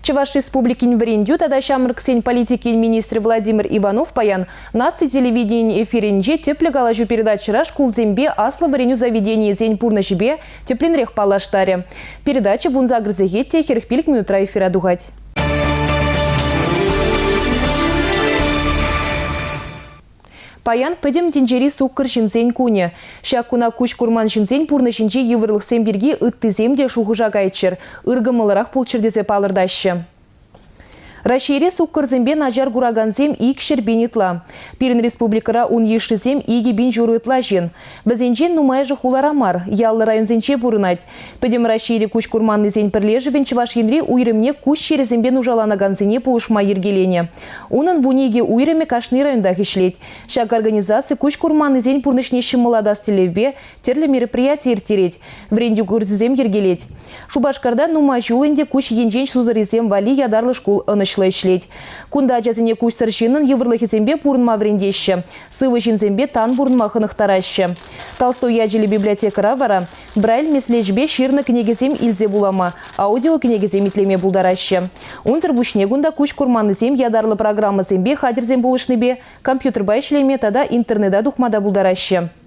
Чӑваш Республикин вӗрентӳ тата ҫамрӑксен политикин министрӗ Владимир Иванов паян наци телевиденийӗн эфирӗнче тӗплӗ калаҫу передачӑра шкулсемпе аслӑ вӗренӳ заведенийӗсен пурнӑҫӗпе тӗплӗнрех паллаштарӗ. Передача 18 сехет те 45 минутра эфира тухать. Паян пӗтӗм тӗнчери суккӑр ҫынсен кунӗ. Ҫак куна куҫ курман ҫынсен пурнӑҫӗнчи йывӑрлӑхсем пирки ыттисем те шухӑша кайччӑр, ыркӑмӑллӑрах пулччӑр тесе палӑртаҫҫӗ. Раҫҫейре суккӑрсемпе начар куракансем 200 000 ытла. Пирӗн республикӑра ун йышшисем 2,5 ытла ҫын. Вӗсенчен нумайӑшӗ хулара мар, яллӑ районсенче пурӑнать. Пӗтӗм Раҫҫейри куҫ курманнисен пӗрлешӗвӗн Чӑваш Енри уйрӑмне куҫ чирӗсемпе нушаланакансене пулӑшма йӗркеленӗ. Унӑн 12 уйрӑмӗ кашни районтах ӗҫлет. Ҫак организаци куҫ курманнисен пурнӑҫне ҫӑмӑллатас тӗллевпе тӗрлӗ мероприяти ирттерет, вӗрентӳ курсӗсем йӗркелет. Шупашкарта нумай ҫул ӗнтӗ куҫ енчен сусӑррисем валли ятарлӑ шкул ӑнӑҫлӑ ӗҫлет. Кунта ачасене куҫсӑр ҫыннӑн йывӑрлӑхӗсемпе пурӑнма вӗрентеҫҫӗ, сывӑ ҫынсемпе тан пурӑнма хӑнӑхтараҫҫӗ. Толстой ячӗллӗ библиотекӑра вара Брайль меслечӗпе ҫырнӑ кӗнекесем илсе вулама, аудиокӗнекесем итлеме пултараҫҫӗ. Унсӑр пуҫне кунта куҫ курманнисем ятарлӑ программӑсемпе хатӗрсем пулӑшнипе компьютерпа ӗҫлеме тата интернета тухма та пултараҫҫӗ.